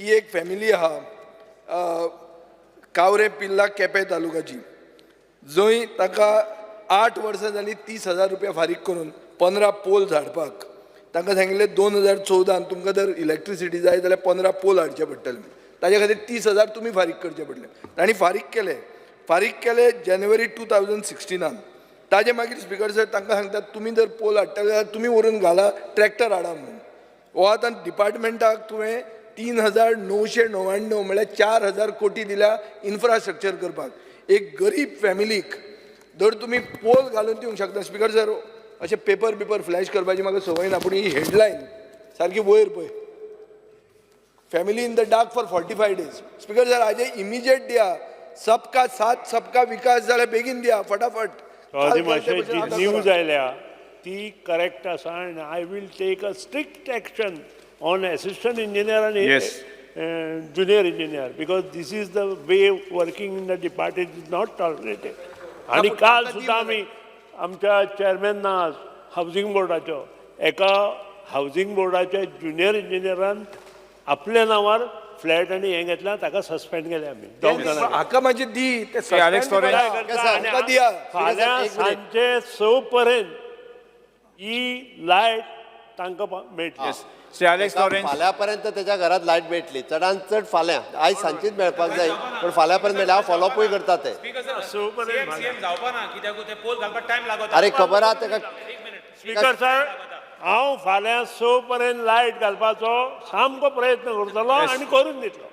ही एक फॅमिली आहा, कावरे पिल्ला, केपें तालुकाची, जंय ताका 8 वर्सां जालीं 30,000 रुपया फारीक करून 15 पोल हाडपाक. तांकां सांगिल्लें, 2014न तुमकां जर इलेक्ट्रिसिटी जाय जाल्यार 15 पोल हाडचे पडटले. ताजे खातीर 30,000 तुमी फारीक करचे पडले. तांणी फारीक केले. फारीक केले जानेवारी 2016नान. ताजे मागीर, स्पिकर सर, तांकां सांगतात, तुमी जर पोल हाडटले जाल्यार तुमी व्हरून घाला, ट्रॅक्टर हाडा म्हणून. हो आतां डिपार्टमेंटाक तुवें 3999, म्हळ्यार 4000 कोटी दिल्या इन्फ्रास्ट्रक्चर करपाक. एक गरीब फॅमिलीक जर तुमी पोल घालून दिवंक शकता. स्पिकर सर, अशें पेपर बिपर फ्लॅश करपाची म्हाका संवय ना, पूण ही हेडलायन सारकी वयर पळय, "Family in the dark for 45 days." Speaker sir, हाजे इमिजिएट दिया. सबका साथ, सबका विकास जाल्यार बेगीन दिया फटाफट. चौधरी काल मातशें भशेन जी आतां न्यूज करा. आयल्या ती करेक्ट आसा आनी I will take a strict action on assistant engineer आनी junior engineer, because this is the way working in the department is not tolerated. आनी पूण काल तांकां दी सुद्दां आमी आमच्या चेअरमॅन हावजींग बोर्डाचो, एका हावजींग बोर्डाच्या ज्युनियर इंजिनियरान आपल्या नांवार फ्लॅट आनी हें घेतला, ताका सस्पेंड केले आमी दोग जाणांक. हाका मातशें दी ते. Alex Lawrence. हाका दिया. फाल्यां एक मिनिट. सांजे 6 पर्यंत ही लायट तांकां मेळटली. Shri Alex Lawrence. फाल्यां पर्यंत त्याच्या घरात लायट मेळटली. चडान चड फाल्यां. आयज सांजचीच मेळपाक जाय, पूण फाल्यां पर्यंत मेळटली. हांव फॉलोअपूय करता ते. स पर्यंत. सीएम जावपा ना कित्याक ते पोल घालपाक टायम लागता. अरे, खबर आहा ताका. स्पीकर सर, हांव फाल्यां 6 पर्यंत लायट घालपाचो सामको प्रयत्न करतलो आनी करून दितलो.